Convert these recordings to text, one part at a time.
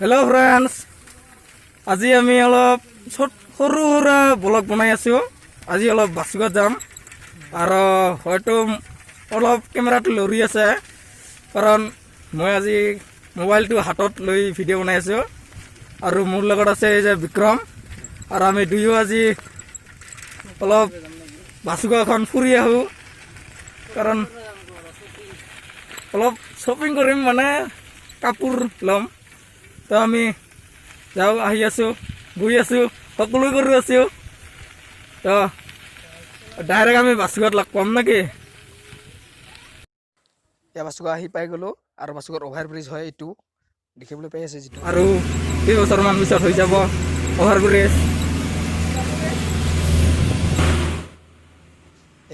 Hello' friends, আজি আমি অলপ সৰু সুৰা ব্লগ বনাই আছোঁ। আজি অলপ বাচুগাঁৱত যাম আৰু হয়তো অলপ কেমেৰাটো লৰি আছে, কাৰণ মই আজি মোবাইলটো হাতত লৈ ভিডিঅ' বনাই আছোঁ। আৰু মোৰ লগত আছে এই যে বিক্ৰম, আৰু আমি দুয়ো আজি অলপ বাচুগাঁওখন ফুৰি আহোঁ, কাৰণ অলপ শ্বপিং কৰিম, মানে কাপোৰ ল'ম। তো আমি যাওঁ, আহি আছোঁ, গৈ আছোঁ, সকলো কৰি আছোঁ। তো ডাইৰেক্ট আমি বাচুগাঁৱত লগ পাম নেকি? এতিয়া বাচুগাঁও আহি পাই গ'লোঁ আৰু বাচুগাঁৱৰ অভাৰ ব্ৰিজ হয় এইটো, দেখিবলৈ পাই আছে যিটো। আৰু কেইবছৰমান পিছত হৈ যাব অভাৰ ব্ৰিজ।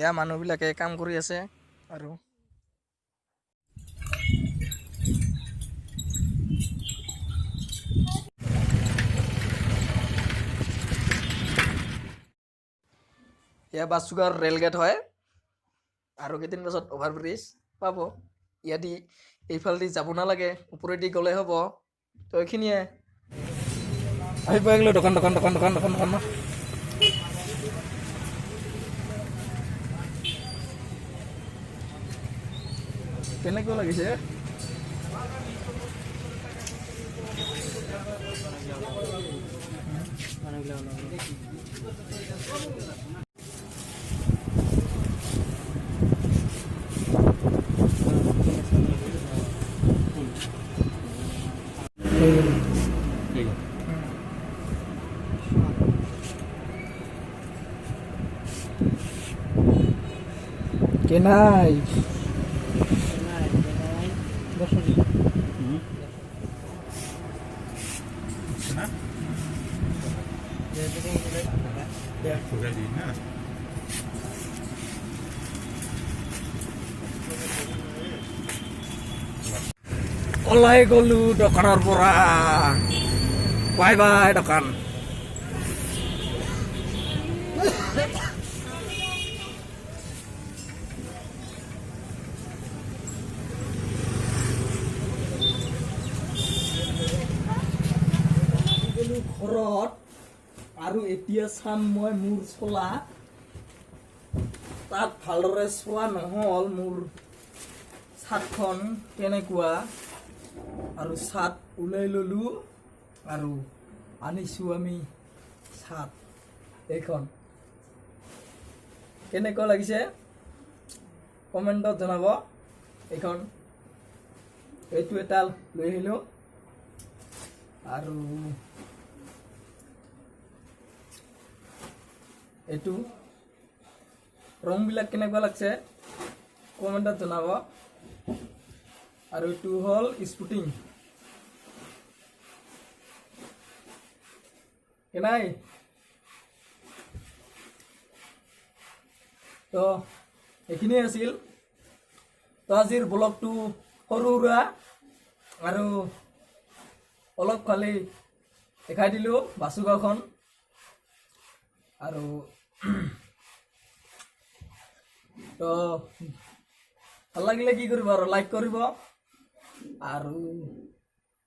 এয়া মানুহবিলাকে কাম কৰি আছে আৰু এয়া বাচুগাঁৱৰ ৰেল গেট হয়। আৰু কেইদিন পাছত অভাৰ ব্ৰিজ পাব। ইয়াদি এইফালেদি যাব নালাগে, ওপৰেদি গ'লে হ'ব। তো এইখিনিয়ে। আহি পাই গ'লো দোকান, দোকান, দোকান, দোকান, দোকান, দোকান। কেনেকুৱা লাগিছে? কেনাই ওলাই গ'লো দোকানৰ পৰা। বাই বাই দোকান। গ'লো ঘৰত আৰু এতিয়া চাম মই মোৰ চোলা। তাত ভালদৰে চোৱা নহ'ল মোৰ চাৰ্টখন কেনেকুৱা। আৰু চাৰ্ট ওলাই ল'লো আৰু আনিছোঁ আমি চাৰ্ট। এইখন কেনেকুৱা লাগিছে কমেণ্টত জনাব। এইখন, এইটো এটা লৈ আহিলোঁ আৰু এইটো ৰংবিলাক কেনেকুৱা লাগছে কমেণ্টত জনাব। আৰু এইটো হ'ল স্পুটিং কেনাই। তো এইখিনিয়ে আছিল। তো আজিৰ ব্লগটো সৰু সুৰা আৰু অলপ খালি দেখাই দিলোঁ বাচুগাঁওখন। আৰু তো ভাল লাগিলে কি কৰিব আৰু, লাইক কৰিব আৰু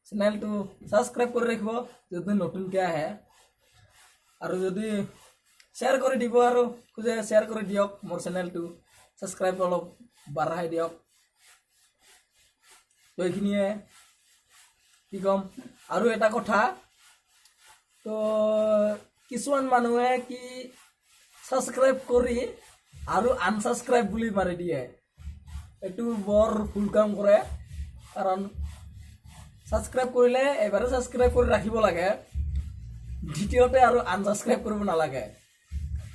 চেনেলটো ছাবস্ক্ৰাইব কৰি ৰাখিব যদি নতুনকৈ আহে। আৰু যদি শ্বেয়াৰ কৰি দিব আৰু খোজে, শ্বেয়াৰ কৰি দিয়ক মোৰ চেনেলটো, ছাবস্ক্ৰাইব অলপ বাঢ়াই দিয়ক। তো এইখিনিয়ে কি ক'ম। আৰু এটা কথা, তো কিছুমান মানুহে কি ছাবস্ক্ৰাইব কৰি আৰু আনছাবস্ক্ৰাইব বুলি মাৰি দিয়ে, এইটো বৰ ভুল কাম কৰে। কাৰণ ছাবস্ক্ৰাইব কৰিলে এবাৰে ছাবস্ক্ৰাইব কৰি ৰাখিব লাগে, দ্বিতীয়তে আৰু আনছাবস্ক্ৰাইব কৰিব নালাগে,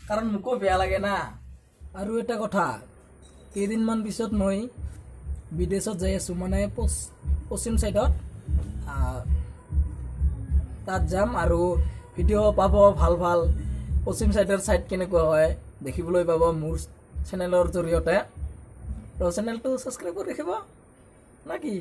কাৰণ মোকো বেয়া লাগে না। আৰু এটা কথা, কেইদিনমান পিছত মই বিদেশত যাই আছোঁ, মানে পশ্চিম চাইডত, তাত যাম আৰু ভিডিঅ' পাব ভাল ভাল। পশ্চিম চাইডৰ চাইড কেনেকুৱা হয় দেখিবলৈ পাব মোৰ চেনেলৰ জৰিয়তে। তো চেনেলটো ছাবস্ক্ৰাইব কৰি ৰাখিব না কি?